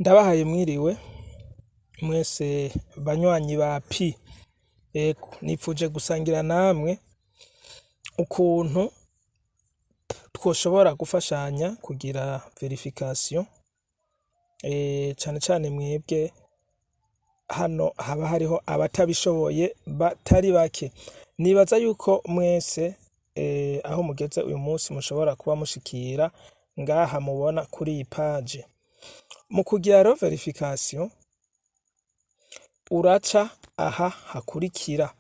Ndabahaye mwiriwe mwese banywanyi ba Pi. Ego, nipfuje gusangira namwe ukuntu twoshobora gufashanya kugira verification, cane cane mwebwe hano haba hariho abatabishoboye batari bake. Nibaza yuko mwese aho mugeze uyu munsi mushobora kuba mushikira ngaha mubona kuri iyi page. Mu kugira rero verification, uraca aha hakurikira,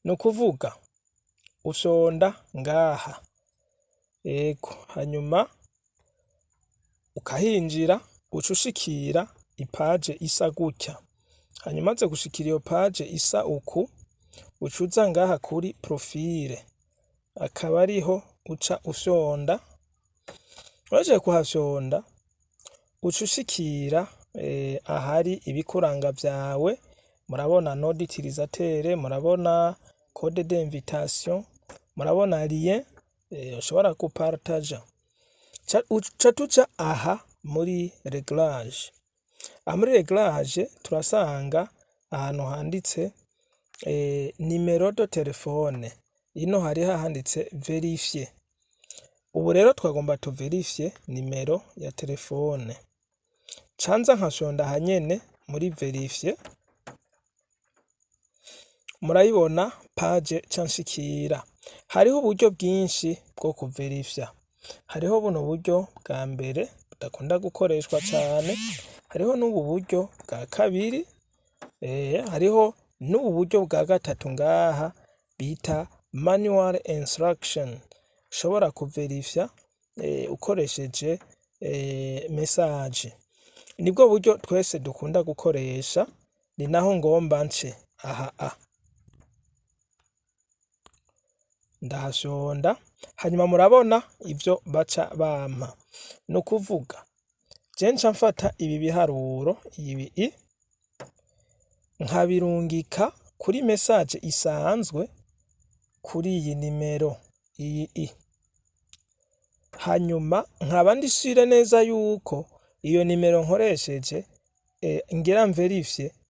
ni ukuvuga ufyonda ngaha, ego, hanyuma ukahinjira, uca ushikira ipage isa gutya. Hanyuma umaze gushikira iyo page isa uku, uca uza ngaha kuri profile, akaba ariho uca ufyonda. Uhejeje kuhafyonda, uca ushikira ahari ibikuranga vyawe. Murabona nom d'utilisateur, murabona code d'invitation, murabona lien ushobora gupartaja. Uca tuja aha muri réglage. Aha muri réglage turasanga ahantu handitse numéro de téléphone, ino hariho ahanditse vérifier. Ubu rero twagomba tuverifye nimero ya telefone. Nca nza nkafyonda aha nyene muri vérifier, murayibona page nca nshikira. Hariho uburyo bwinshi bwo kuverifya. Hariho buno buryo bwa mbere budakunda gukoreshwa cane, hariho n'ubu buryo bwa kabiri, hariho n'ubu buryo bwa gatatu ngaha bita manual instruction, ushobora kuverifya ukoresheje message. Nibwo buryo twese dukunda gukoresha, ni naho ngomba nce aha a ndahafyonda, hanyuma murabona ivyo baca bampa. Ni ukuvuga je nca mfata ibi biharuro ibi i nkabirungika kuri message isanzwe kuri iyi nimero iyi i, hanyuma nkaba ndi sûr neza yuko iyo nimero nkoresheje ngira mverifye.